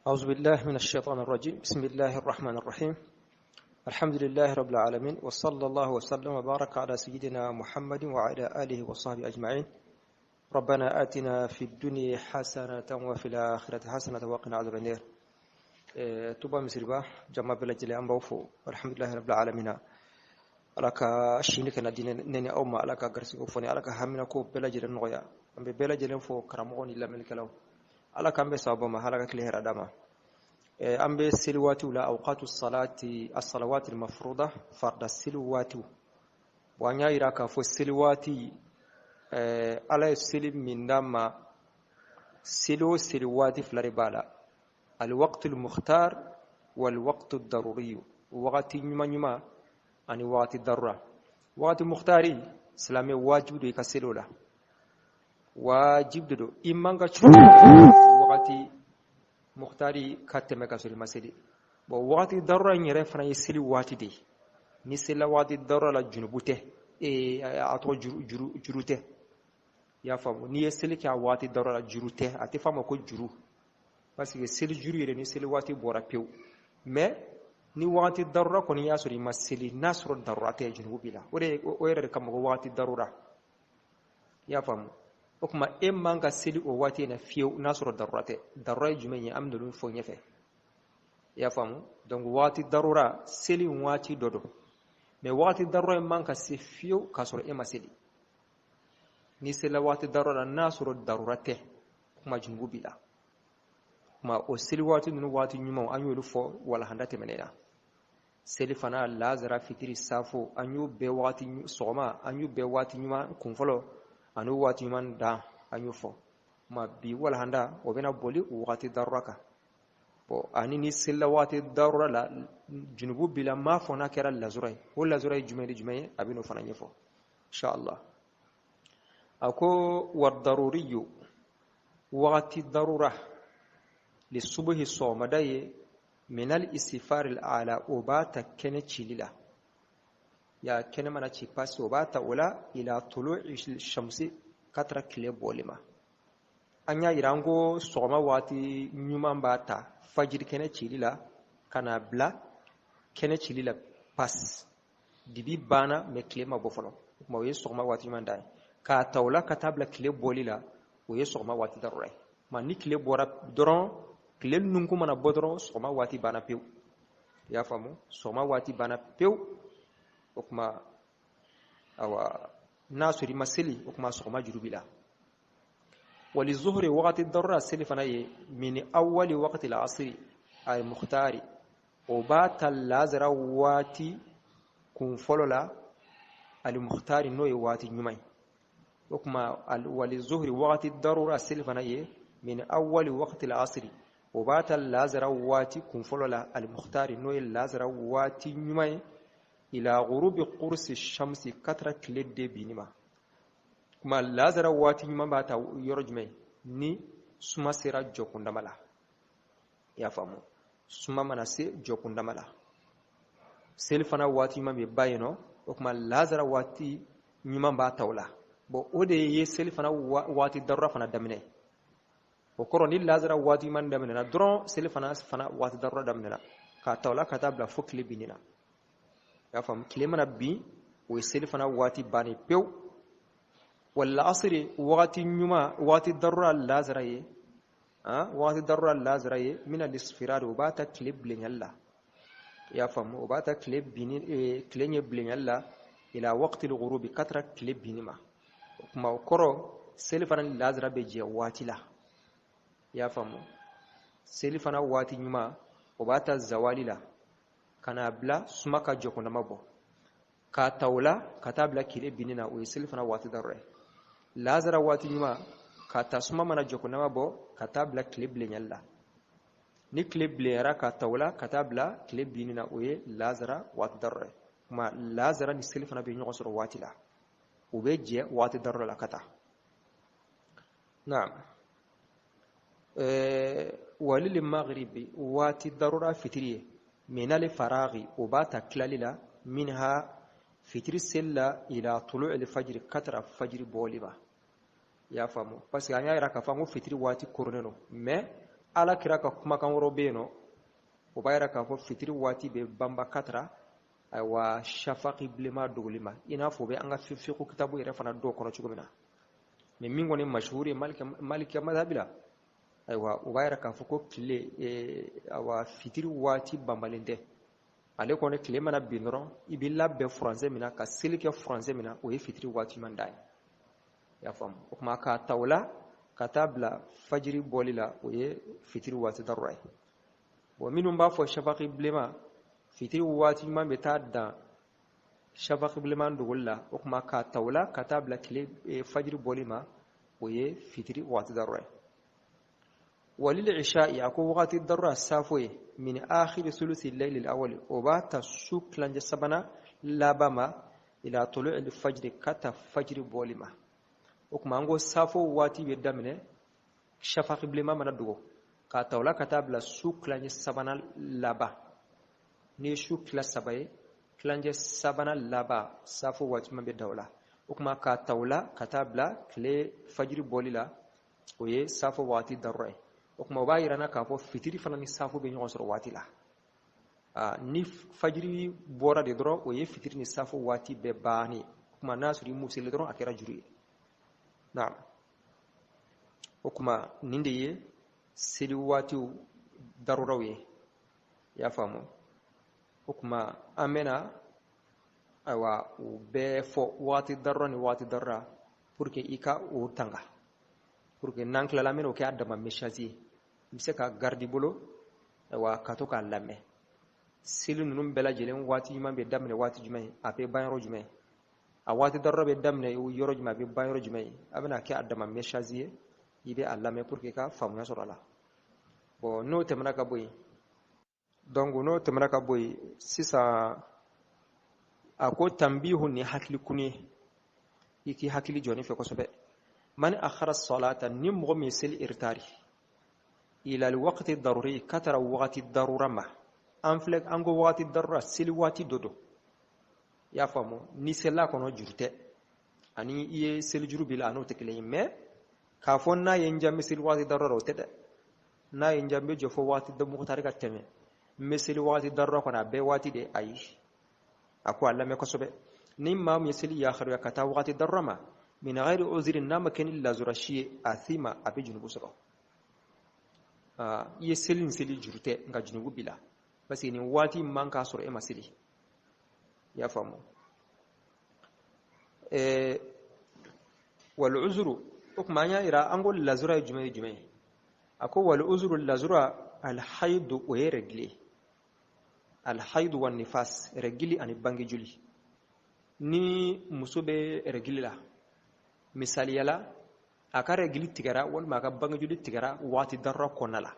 أعوذ بالله من الشيطان الرجيم. بسم الله الرحمن الرحيم. الحمد لله رب العالمين، وصلى الله وسلم وبارك على سيدنا محمد وعلى آله وصحبه أجمعين. ربنا آتنا في الدنيا حسنة وفي الآخرة حسنة وقنا عذاب النار. Tuba misiriba jama bɛɛ lajɛlen, an b'aw fo. Alhamdulilahi rabbil alamina. Ala ka sini kana di ne ni aw ma, Ala ka garisigɛw fɔ ni Ala ka hamina ko bɛɛ lajɛlen nɔgɔya. An bɛ bɛɛ lajɛlen fo, karamɔgɔ ni lamɛnnikɛlaw. Ala k'an bɛ sababa ma, Ala ka tile hɛrɛ d'a ma. An bɛ seli waatiw la, awqatu salati, as-salawati al-mafruda, farda seli waatiw. Bon, an y'a yira k'a fɔ seli waati, Ala ye seli min d'an ma, seli o seli waati fila de b'a la: alwaqtu al-mukhtar walwaqtu ad-daruri, wagati ɲuman ɲuman ani wagati darura. Wagati mukhtari, silamɛ wajibi don i ka seli o la, wajibi de don. I man ka wagati mukhtari ka tɛmɛ ka sɔrɔ i ma seli. Bon, wagati darura in yɛrɛ fana ye seli waati de ye. Ni selila wagati darura la, junubu tɛ, a tɔgɔ juru tɛ. I y'a faamu? N'i ye seli kɛ a waati darura la, juru tɛ, a tɛ f'a ma ko juru, parce que seli juru yɛrɛ ni seli waati bɔra pewu. Mais ni wagati darura kɔni y'a sɔrɔ i ma seli, n'a sɔrɔ darura tɛ, junubu b'i la. O de o yɛrɛ de kama ko wagati darura. I y'a faamu? O tuma e man ka seli o waati in na fiyewu, n'a sɔrɔ darura tɛ. Darura ye jumɛn ye? An bɛ n'olu fɔ ɲɛfɛ. I y'a faamu? Donc waati darura, seli waati dɔ don, mais waati darura in man ka se fiyewu k'a sɔrɔ e ma seli. N'i selila waati darura la, n'a sɔrɔ darura tɛ, o tuma junubu b'i la. Kuma o seli waati ninnu, waati ɲumanw, an y'olu fɔ walahanda tɛmɛnen na. Seli fana, lazara, fitiri, safo, an y'u bɛɛ waati sɔgɔma, an y'u bɛɛ waati ɲuman kunfɔlɔ ani waati ɲuman dan, an y'o fɔ. Ma bi walahanda, o bɛna boli o waati darura kan. Bon, ani ni selila waati darura la, junubu b'i la, m'a fɔ n'a kɛra lazura ye. O lazura ye jumɛn ni jumɛn ye? A bɛ n'o fana ɲɛfɔ inshallah. A ko wadaruriyu, waati darura li subuhi, sɔgɔmada ye, minal istifar ala, o b'a ta kɛnɛ cili la. Ya kɛnɛ mana ci pasi, o b'a ta o la, ila tulu'i shamsi, ka tara tile bɔli ma. An y'a yira an ko sɔgɔma waati ɲuman b'a ta fajiri kɛnɛ cili la ka na bila kɛnɛ cili la pas, dibi banna mais tile ma bɔ fɔlɔ. O tuma o ye sɔgɔma waati ɲuman dan ye. K'a ta o la ka taa bila tile bɔli la, o ye sɔgɔma waati darura ye. Ma ni tile bɔra dɔrɔn, tile nunku mana bɔ dɔrɔn, sɔgɔma waati banna pewu. I y'a faamu? Sɔgɔma waati banna pewu. O tuma awa, n'a sɔrɔ i ma seli, o tuma sɔgɔma juru b'i la. Wali zuhuri, wagati darura seli fana ye, min awwali waqti al asri al mukhtari, o b'a ta lazara waati kun fɔlɔ la, al mukhtari, n'o ye waati ɲuman ye. O tuma wali zuhuri, wagati darura seli fana ye, min awwali waqti al asri, o b'a ta lazara waati kun fɔlɔ la, al mukhtari, n'o ye lazara waati ɲuman ye, ila ghurubi qursi shamsi, ka tara tile de binni ma. Kuma lazara waati ɲuman b'a ta yɔrɔ jumɛn? Ni suma sera jɔkundama la. I y'a faamu? Suma mana se jɔkundama la, seli fana waati ɲuman bɛ ba yen nɔ. O tuma lazara waati ɲuman b'a ta o la. Bon, o de ye seli fana waati darura fana daminɛ. O kɔrɔ, ni lazara waati ɲuman daminɛna dɔrɔn, seli fana waati darura daminɛna, k'a ta o la ka taa bila fo tile binni na. I y'a faamu? Tile mana bin, o ye seli fana waati bannen pewu. Wala asiri, waati ɲuman, waati darura lazara ye, waati darura lazara ye, mina lisfirari, o b'a ta tile bilenyali la. I y'a faamu? O b'a ta tile binni, tile ɲɛ bilenyali la, ila waqti al-ghurubi, ka tara tile binni ma. O tuma o kɔrɔ, seli fana ni lazara bɛ jɛ waati la. I y'a faamu? Seli fana waati ɲuman, o b'a ta zawali la ka n'a bila suma ka jɔkundama bɔ, k'a ta o la ka taa bila tile binni na, o ye seli fana waati darura ye. Lazara waati ɲuman, k'a ta suma mana jɔkundama bɔ ka taa bila tile bilenyali la. Ni tile bilenyara, k'a ta o la ka taa bila tile binni na, o ye lazara waati darura ye. Kuma lazara ni seli fana bɛ ɲɔgɔn sɔrɔ waati la, u bɛ jɛ waati darura la ka taa. Naam. Walil maghribi, waati darura fitiri ye, minal faraghi, o b'a ta tilali la, minha, fitiri seli la, ila tulu'il fajri, ka tara fajiri bɔli ma. I y'a faamu? Parce que an y'a yira k'a fɔ ko fitiri waati koronnen don, mais Ala kira ka kumakan wɛrɛ bɛ yen nɔ, o b'a yira k'a fɔ fitiri waati bɛ banba ka tara ayiwa shafaki bilenman dogoli ma, i n'a fɔ o bɛ an ka fiqhu kitabu yɛrɛ fana dɔw kɔnɔ cogo min na. Mais min kɔni mashhuri ye Maliki madhabi la, ayiwa o b'a yira k'a fɔ ko tile ayiwa fitiri waati banbalen tɛ. Ale kɔni tile mana bin dɔrɔn, i b'i labɛn furancɛ min na ka seli kɛ furancɛ min na, o ye fitiri waati man da ye. I y'a faamu? O tuma k'a ta o la ka taa bila fajiri bɔli la, o ye fitiri waati darura ye. Bon, minnu b'a fɔ shafaki bilenman fitiri waati ɲuman bɛ taa dan shafaki bilenman dogoli la, o tuma k'a ta o la ka taa bila tile fajiri bɔli ma, o ye fitiri waati darura ye. Walil isha'i, a ko wagati darura safo ye min akhiri sulusi layli awali, o b'a ta su tilancɛ sabanan laban ma, ila tulu'il fajri, ka taa fajiri bɔli ma. O tuma an ko safo waati bɛ daminɛ shafaki bilenman mana dogo, k'a ta o la ka taa bila su tilancɛ sabanan laban. N'i ye su tila saba ye, tilancɛ sabanan laban safo waati man bɛ da o la. O tuma k'a ta o la ka taa bila tile fajiri bɔli la, o ye safo waati darura ye. O tuma o b'a yira n na k'a fɔ fitiri fana ni safo bɛ ɲɔgɔn sɔrɔ waati la. Ni fajiri bɔra de dɔrɔn, o ye fitiri ni safo waati bɛɛ bannen. O tuma n'a sɔrɔ i m'u seli dɔrɔn, a kɛra juru ye. Naam, o tuma nin de ye seli waatiw daruraw ye. I y'a faamu? O tuma an bɛna ayiwa o bɛɛ fɔ, waati darura ni waati darura, pour que i ka o tanga, pour que n'an tilala, an bɛna o kɛ a dama message ye. I bɛ se ka garidi bolo, ayiwa, ka to k'a lamɛn. Seli ninnu bɛɛ lajɛlen waati ɲuman bɛ daminɛ waati jumɛn, a bɛ ban yɔrɔ jumɛn, a waati darura bɛ daminɛ yɔrɔ jumɛn, a bɛ ban yɔrɔ jumɛn, a bɛna kɛ a dama message ye. I bɛ a lamɛn pour que i ka faamuya sɔrɔ a la. Bon, n'o tɛmɛna ka bɔ yen, donc n'o tɛmɛna ka bɔ yen sisan, a ko tanbihu, ni hakili kun ye, i k'i hakili jɔ nin fɛ kosɛbɛ. Man akhara salata, ni mɔgɔ min ye seli retard ila alwaqti daruri, ka tara wagati darura ma. An filɛ, an ko wagati darura, seli waati dɔ don. I y'a faamu? Ni selila kɔnɔ, juru tɛ, ani i ye seli juru b'i la, a n'o tɛ kelen ye. Mais k'a fɔ n'a ye n diya n bɛ seli waati darura, o tɛ dɛ. N'a ye n diya n bɛ jɔ fo waati mugutari ka tɛmɛ, n bɛ seli waati darura kɔnɔ, a bɛɛ waati de, ayi. A ko a lamɛn kosɛbɛ. Ni maa min ye seli yakariya ka taa waati darura ma, min ghairi uzri, n'a ma kɛ ni lazura si ye, athima, a bɛ junubu sɔrɔ. I ye seli nin seli, juru tɛ, nka junubu b'i la, parce que nin waati man k'a sɔrɔ e ma seli. I y'a faamu? Wal uzru, o tuma an y'a yira, an ko lazura ye jumɛn ye jumɛn ye? A ko wal uzru, lazura, alhaidu, o ye règle, alhaidu wa nifas, règle ani bange joli. Ni muso bɛ règle la, misaliya la, a ka règle tigɛra walima a ka bange joli tigɛra waati darura kɔnɔna la,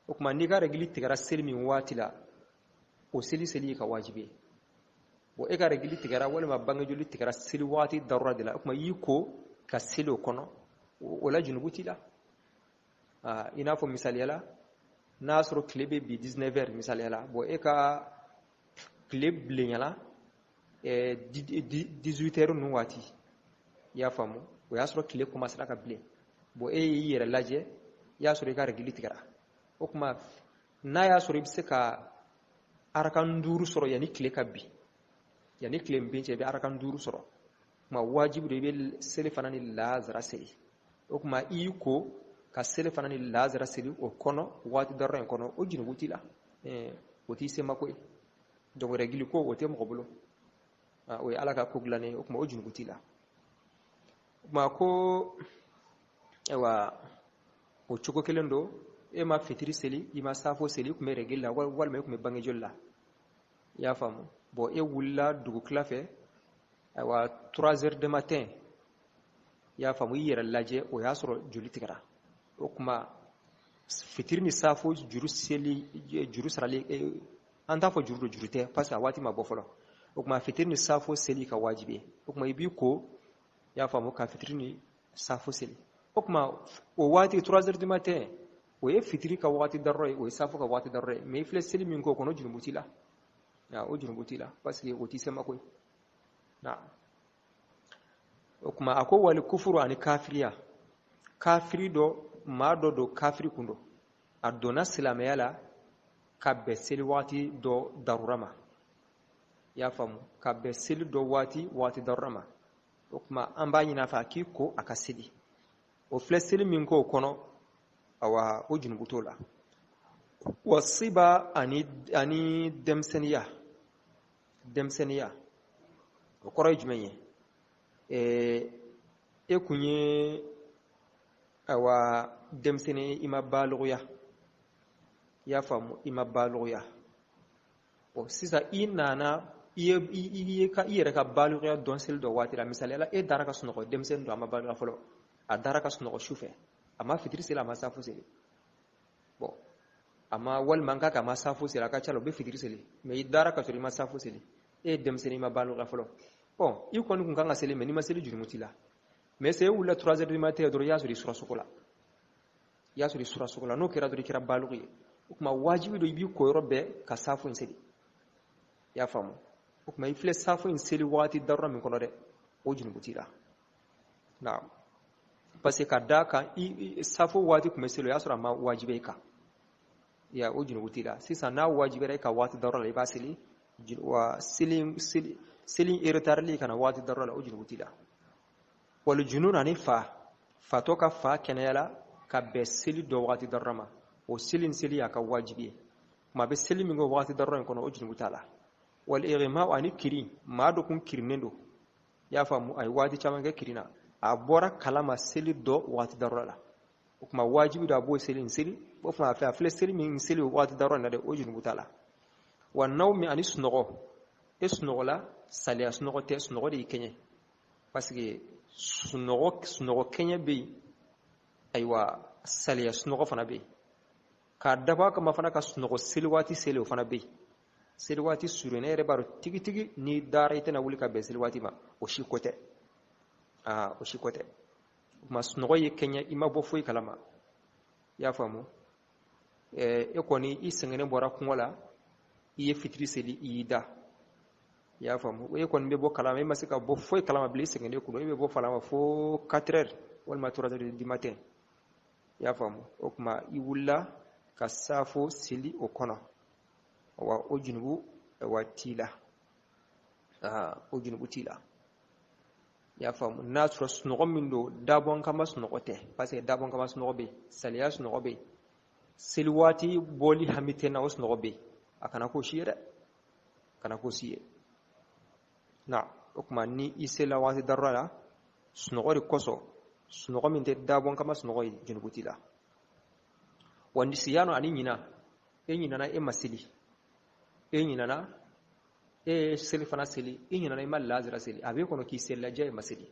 o tuma n'i ka règle tigɛra seli min waati la, o seli seli y'i ka wajibi ye. Bon, e ka règle tigɛra walima bange joli tigɛra seli waati darura de la, o tuma i y'i ko ka seli o kɔnɔ, o la junubu t'i la. I n'a fɔ misaliya la, n'a y'a sɔrɔ tile bɛ bi 19 heures misaliya la, bon, e ka tile bilenyala 18 heures ninnu waati, i y'a faamu, o y'a sɔrɔ tile commencera ka bilen. Bon, e y'i yɛrɛ lajɛ, i y'a sɔrɔ i ka règle tigɛra. O tuma n'a y'a sɔrɔ i bɛ se ka arakan 5 sɔrɔ yanni tile ka bin, yanni tile bin cɛ, i bɛ arakan 5 sɔrɔ, o tuma wajibi don i bɛ seli fana ni lazara seli. O tuma i y'i ko ka seli fana ni lazara seli o kɔnɔ, waati darura in kɔnɔ, o junubu t'i la, o t'i semako ye. Donc règle ko, o tɛ mɔgɔ bolo, o ye Ala ka ko dilannen ye. O tuma o junubu t'i la. O tuma ko ayiwa, o cogo kelen don, e ma fitiri seli, i ma safo seli, i tun bɛ règle la walima i tun bɛ bange joli la. I y'a faamu? Bon, e wulila dugutila fɛ, ayiwa, 3 heures de matin, i y'a faamu, i yɛrɛ lajɛ, o y'a sɔrɔ joli tigɛra. O tuma fitiri ni safo juru seli, juru sarali, an t'a fɔ juru don, juru tɛ, parce que a waati ma bɔ fɔlɔ. O tuma fitiri ni safo seli ka wajibi ye. O tuma i b'i ko, i y'a faamu, ka fitiri ni safo seli. O tuma o waati 3 heures du matin, o ye fitiri ka waati darura ye, o ye safo ka waati darura ye. Mais i filɛ seli min k'o kɔnɔ, junubu t'i la, o junubu t'i la, parce que o t'i semako ye. Na o tuma a ko wali kufuru, ani kafiriya, kafiri dɔ, maa dɔ don, kafiri kun don. A donna silamɛya la ka bɛn seli waati dɔ darura ma, i y'a faamu, ka bɛn seli dɔ waati darura ma. O tuma an b'a ɲini a fɛ a k'i ko a ka seli. O filɛ seli min k'o kɔnɔ, awa o junubu t'o la. Wa siba ani denmisɛnniya, denmisɛnniya o kɔrɔ ye jumɛn ye? E kun ye awa denmisɛnnin, i ma balikuya, i y'a faamu, i ma balikuya. Bon, sisan i nana i yɛrɛ ka balikuya dɔn seli dɔ waati la. Misaliya la, e dara ka sunɔgɔ, denmisɛnnin don, a ma balikuya fɔlɔ, a dara ka sunɔgɔ su fɛ, a ma fitiri seli, a ma safo seli. Bon, a ma, walima n k'a a ma safo seli, a ka ca la o bɛ fitiri seli, mais i dara ka sɔrɔ i ma safo seli, e ye denmisɛnnin, i ma balikuya fɔlɔ. Bon, i kɔni kun kan ka seli, mais n'i ma seli jurumu t'i la. Mais se e wulila 3 heures du matin dɔrɔn, i y'a sɔrɔ i sura sogo la, i y'a sɔrɔ i sura sogo la. N'o kɛra dɔrɔn, i kɛra baliku ye. O tuma wajibi don i b'i ko yɔrɔ bɛɛ ka safo in seli, i y'a faamu. O tuma i filɛ safo in seli waati darura min kɔnɔ dɛ, o jurumu t'i la. Naam, parce que ka d'a kan i safo waati tun bɛ seli, o y'a sɔrɔ a ma wajibi i kan, ya, o jurumu t'i la. Sisan n'a wajibiyara i ka waati darura la, i b'a seli. Wa seli retardli ka na waati darura la, o jurumu t'i la. Wal junun ani fa, fatɔ ka fa kɛnɛya la ka bɛn seli dɔ waati darura ma, o seli seli y'a ka wajibi ye. Kuma bɛ seli min kɛ waati darura in kɔnɔ, o jurumu t'a la. Wal ighma ani kirin, maa dɔ kun kirinen don, i y'a faamu, a ye waati caman kɛ kirin na, a bɔra kalama seli dɔ waati darura la. O tuma wajibi don a b'o seli in seli. O tuma a fɛ a filɛ seli min seli o waati darura in na dɛ, o jurumu t'a la. Wa nawmi ani sunɔgɔ, e sunɔgɔla, saliya sunɔgɔ tɛ, sunɔgɔ de y'i kɛɲɛ, parce que sunɔgɔ kɛɲɛ bɛ yen, ayiwa saliya sunɔgɔ fana bɛ yen. K'a dabɔ a kama fana ka sunɔgɔ seli waati seli, o fana bɛ yen. Seli waati surunya, e yɛrɛ b'a dɔn tigitigi n'i dara i tɛna wuli ka bɛn seli waati ma, o si ko tɛ, aa o si ko tɛ. O tuma sunɔgɔ ye kɛɲɛ, i ma bɔ foyi kalama, i y'a faamu. E kɔni i sɛgɛnnen bɔra kungo la, i ye fitiri seli, i y'i da, i y'a faamu. E kɔni bɛ bɔ kalama, e ma se ka bɔ foyi kalama bilen, i sɛgɛnnen kun don, e bɛ bɔ kalama fo 4 heures walima 3 heures du matin, i y'a faamu. O tuma i wulila ka safo seli o kɔnɔ, wa o junubu wa t'i la, o junubu t'i la, i y'a faamu. N'a sɔrɔ sunɔgɔ min don, dabɔn kama sunɔgɔ tɛ, parce que dabɔn kama sunɔgɔ bɛ yen, saliya sunɔgɔ bɛ yen, seli waati bɔli hami tɛ na, o sunɔgɔ bɛ yen, a kana k'o si ye dɛ, kana k'o si ye. Na o tuma ni i sela waati darura la sunɔgɔ de kosɔn, sunɔgɔ min tɛ dabɔn kama sunɔgɔ ye, junubu t'i la. Wa nisiyanu ani ɲina, e ɲinana e ma seli, e ɲinana e ye seli fana seli, e ɲinana i ma lazara seli, a b'e kɔnɔ k'i selila diya i ma seli,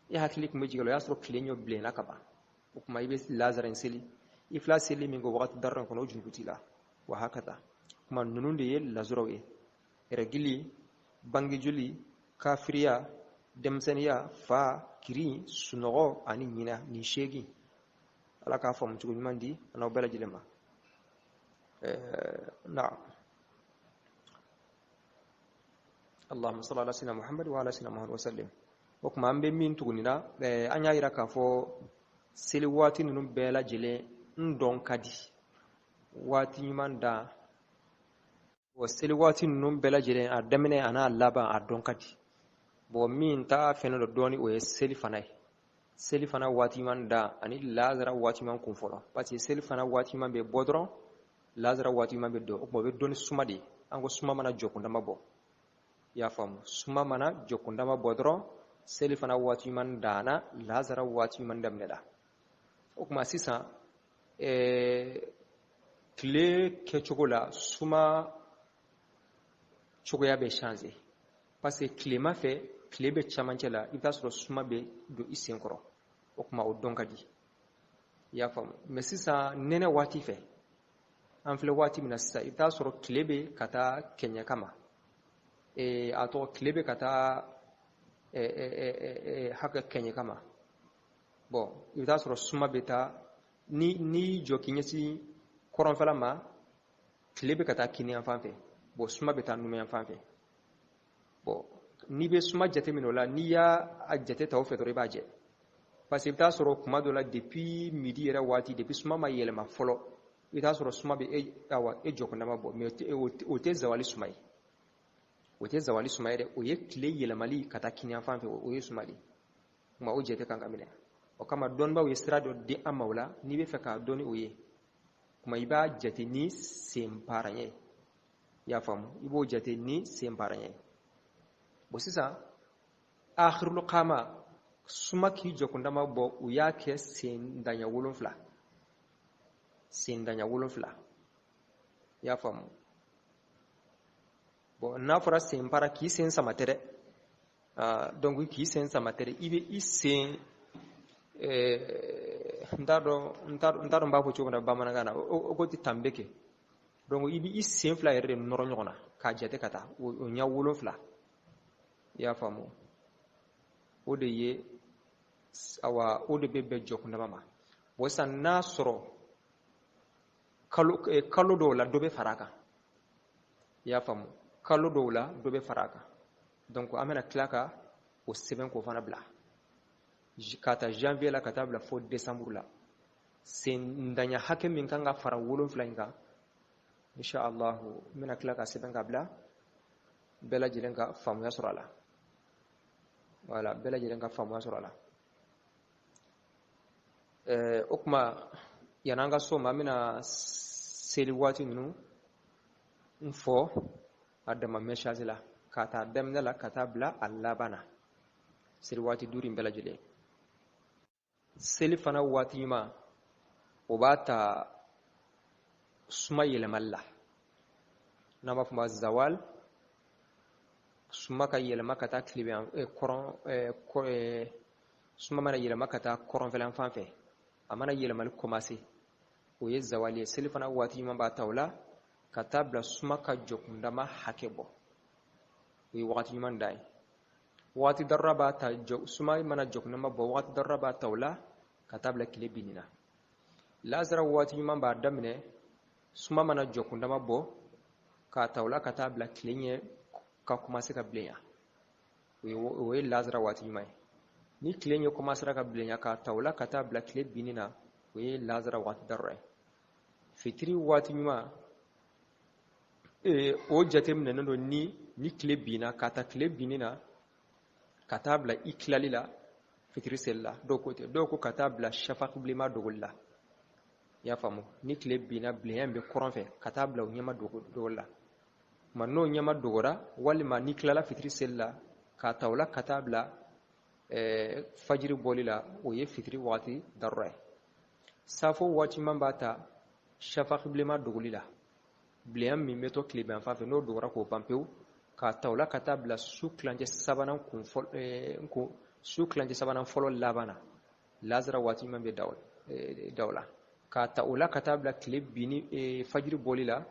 e hakili tun bɛ jigin o la, o y'a sɔrɔ tile ɲɔ bilenna ka ban. O tuma i bɛ lazara in seli, i fila seli min kɛ wagati darura in kɔnɔ, o junubu t'i la. Wa hakata, kuma ninnu de ye lazuraw ye: rɛgili, bangejoli, kafiriya, denmisɛnniya, fa, kirin, sunɔgɔ ani ɲina, nin 8. Ala k'a faamu cogo ɲuman di an n'aw bɛɛ lajɛlen ma. Naam. Allahumma salli ala sayyidina Muhammad wa ala sayyidina Muhammad wa sallim. O tuma an bɛ min tuguni na, an y'a yira k'a fɔ seli waati ninnu bɛɛ lajɛlen n dɔn ka di, waati ɲuman dan. Wa seli waati ninnu bɛɛ lajɛlen a daminɛ a n'a laban a dɔn ka di. Bon, min ta fɛnɛ dɔ dɔɔni, o ye seli fana ye. Seli fana waati ɲuman dan ani lazara waati ɲuman kun fɔlɔ, parce que seli fana waati ɲuman bɛ bɔ dɔrɔn, lazara waati ɲuman bɛ dɔn. O tuma o bɛ dɔn ni suma de ye. An ko suma mana jɔ kundama bɔ, i y'a faamu, suma mana jɔ kundama bɔ dɔrɔn, seli fana waati ɲuman danna, lazara waati ɲuman daminɛla. O tuma sisan tile kɛcogo la suma cogoya bɛ changer, parce que tilema fɛ tile bɛ camancɛ la, i bɛ taa sɔrɔ suma bɛ don i sen kɔrɔ, o tuma o dɔn ka di, i y'a faamu. Mais sisan nɛnɛ waati fɛ, an filɛ waati min na sisan, i bɛ taa sɔrɔ tile bɛ ka taa kɛɲɛ kama, a tɔgɔ tile bɛ ka taa hakɛ kɛɲɛ kama. Bon, i bɛ taa sɔrɔ suma bɛ taa ni n'i jɔ k'i ɲɛsin kɔrɔnfɛla ma, tile bɛ ka taa kini yan fan fɛ, bon suma bɛ taa numan yan fan fɛ. Bon, n'i bɛ suma jateminɛ o la, n'i y'a jate ta o fɛ dɔrɔn, i b'a jɛ, parce que i bɛ taa sɔrɔ kuma dɔ la, depuis midi yɛrɛ waati, depuis suma ma yɛlɛma fɔlɔ, I t'a sɔrɔ suma bɛ e, awa, e jɔkundama bɔ, mais o tɛ zawali suma ye, o tɛ zawali suma ye dɛ. O ye tile yɛlɛmali ka taa kiniyanfan fɛ, o ye suma de ye. Nka o jate kan ka minɛ. O kama dɔnnibaw ye sira dɔ di an ma o la. N'i bɛ fɛ k'a dɔn ni o ye, kuma i b'a jate ni senparan ye. I y'a faamu? I b'o jate ni senparan ye. Bon, sisan akhirul qama, suma k'i jɔkundama bɔ, u y'a kɛ sendaɲɛ 7, sendaɲɛ 7. I y'a faamu? Bon, n'a fɔra senpara, k'i sen sama tɛ dɛ. Donc k'i sen sama tɛ dɛ, i bɛ i sen, n t'a dɔn, n t'a dɔn n b'a fɔ cogo min na bamanankan na, o ko tɛ tanbe kɛ. Donc i bɛ i sen fila yɛrɛ de nɔrɔ ɲɔgɔn na k'a jate ka taa o ɲɛ 7. I y'a faamu? O de ye, awa, o de bɛ bɛn jɔkundama ma. Bon, sisan n'a sɔrɔ kalo dɔw la dɔ bɛ fara a kan, i y'a faamu, kalo dɔw la dɔ bɛ fara a kan. Donc an bɛna tila ka o sɛbɛn k'o fana bila ka taa janvier la ka taa bila fo décembre la, sendaɲɛ hakɛ min kan ka fara 7 in kan, insha Allah, n bɛna tila ka sɛbɛn ka bila, bɛɛ lajɛlen ka faamuya sɔrɔ a la. Voilà, bɛɛ lajɛlen ka faamuya sɔrɔ a la. O tuma, yan'an ka so ma, an bɛna seli waati ninnu n fɔ a dama message la, ka taa daminɛ la ka taa bila a laban na, seli waati 5 in bɛɛ lajɛlen. Seli fana waati ɲuman, o b'a ta suma yɛlɛmali la, n'an b'a fɔ ma zawal, suma ka yɛlɛma ka taa tilebin, kɔrɔn, suma mana yɛlɛma ka taa kɔrɔnfɛlan fan fɛ, a mana yɛlɛmali commencer, o ye zawali ye. Seli fana waati ɲuman b'a ta o la ka taa bila suma ka jɔkundama hakɛ bɔ, o ye wagati ɲuman dan ye. Wagati darura b'a ta jɔ, suma mana jɔkundama bɔ, wagati darura b'a ta o la ka taa bila tile binni na. Lazara waati ɲuman b'a daminɛ suma mana jɔkundama bɔ, k'a ta o la ka taa bila tile ɲɛ ka commencer ka bilenya, o ye lazara waati ɲuman ye. Ni tile ɲɛ commencera ka bilenya, k'a ta o la ka taa bila tile binni na, o ye lazara waati darura ye. Fitiri waati ɲuman, o jateminɛnen don ni tile binna, k'a ta tile binni na ka taa bila i tilali la fitiri seli la. Dɔw ko ten, dɔw ko ka taa bila shafaq bilenma dogoli la. I y'a faamu? Ni tile binna, bilenya in bɛ kɔrɔn fɛ, ka taa bila o ɲɛma dogoli la. Ma n'o ɲɛma dogora, walima ni tilala fitiri seli la, k'a ta o la ka taa bila fajiri bɔli la, o ye fitiri waati darura ye. Safo waati ɲuman b'a ta shafaq bilenma dogoli la, bilenya min bɛ to tilebin fan fɛ, n'o dogora k'o ban pewu, k'a ta o la ka taa bila su tilancɛ sabanan kun fɔlɔ, su tilancɛ sabanan fɔlɔ laban na, lazara waati ɲuman bɛ da o la, k'a ta o la ka taa bila tile binni, fajiri bɔli la.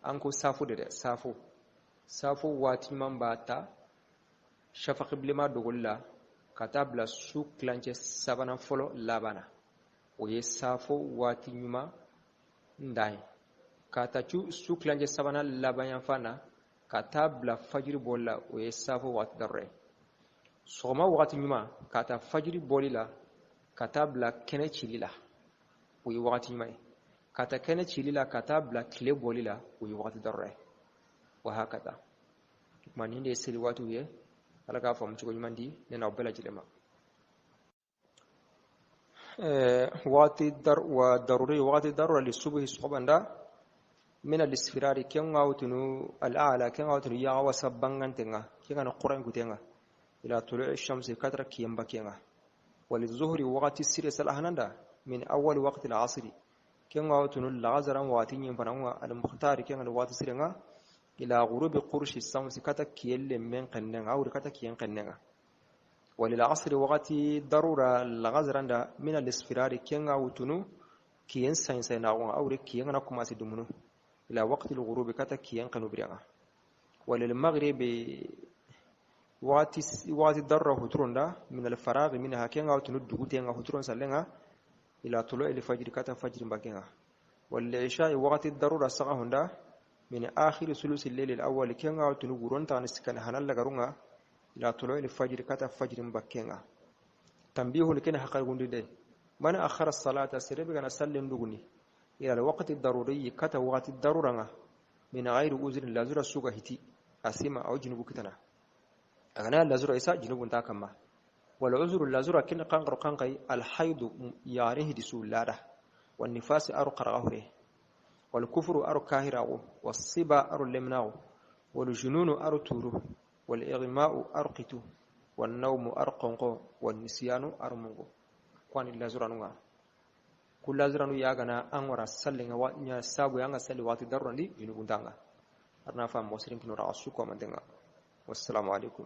An ko safo de dɛ, safo waati ɲuman b'a ta shafaqi bilenma dogoli la ka taa bila su tilancɛ sabanan fɔlɔ laban na, o ye safo waati ɲuman dan ye. K'a ta su tilancɛ sabanan laban yanfan na ka taa bila fajiri bɔli la, o ye safo waati darura ye. Sɔgɔma waati ɲuman, k'a ta fajiri bɔli la ka taa bila kɛnɛ cili la, o ye waati ɲuman ye. Ka taa kɛnɛ cili la ka taa bila tile bɔli la, o ye waati darura ye. Wa hakada. Tuma nin de ye seli waatiw ye. Ala k'a faamu cogo ɲuman di ne n'aw bɛɛ lajɛlen ma. Waati dar wa daruri, waati darura li subuhi, sɔgɔmanda, min al-isfirari, ken ŋawtunu al-a'la, ken ŋawtunu yaga wasa bangantenga, ken gana quran kutenga, ila tulu'i shamsi, katra kiyamba kenga. Walizuhri, waqti sire salahananda, min awwal waqti al-asri, ken ŋawtunu lagazaran wati nyin fananga, al-mukhtari, ken gana wati sirenga, ila ghurubi qurshi shamsi, kata kiyelle men qennenga, awri kata kiyen qennenga. وللعصر وقت ضرورة لغزران من الاصفرار، كينغا وتنو كيين ساين ساين أو كيين نكما سيدمنو، إلى وقت الغروب، كتا كيين قنوبريغا. وللمغرب وقت ضرورة هترون من الفراغ منها، كينغا وتنو دوغوتينغا هترون سالينغا، إلى طلوع الفجر، كتا فجر باكينغا. والعشاء وقت الضرورة سغهندا من آخر ثلث الليل الأول، كينغا وتنو غورون تانسكن هنال لغرونغا، إلى طلوع الفجر، كتا فجر بكينغا. تنبيه لكن حقا ده من أخر الصلاة سربي كان سلم دغني Ila alwaqti daruri kata waqti daruranga min ghairi uzrin lazura suga hiti asima aw junubu kitana agana lazura isa junubu ta kamma. Wal uzru lazura kin qanqar qanqay alhaidu yarihi disulada wan nifas aru qara'ahure wal kufru aru kahiragu was siba aru lemnagu wal jununu aru turu wal igma'u aru qitu wan nawmu aru qonqo wan nisyanu aru mungo kwani lazura nunga kulaziranu yagana an wara sallinga wa nya sabu yanga salli wati darurandi junubuntanga arna fa mo sirin kinora asu ko mantenga. Wassalamu alaikum.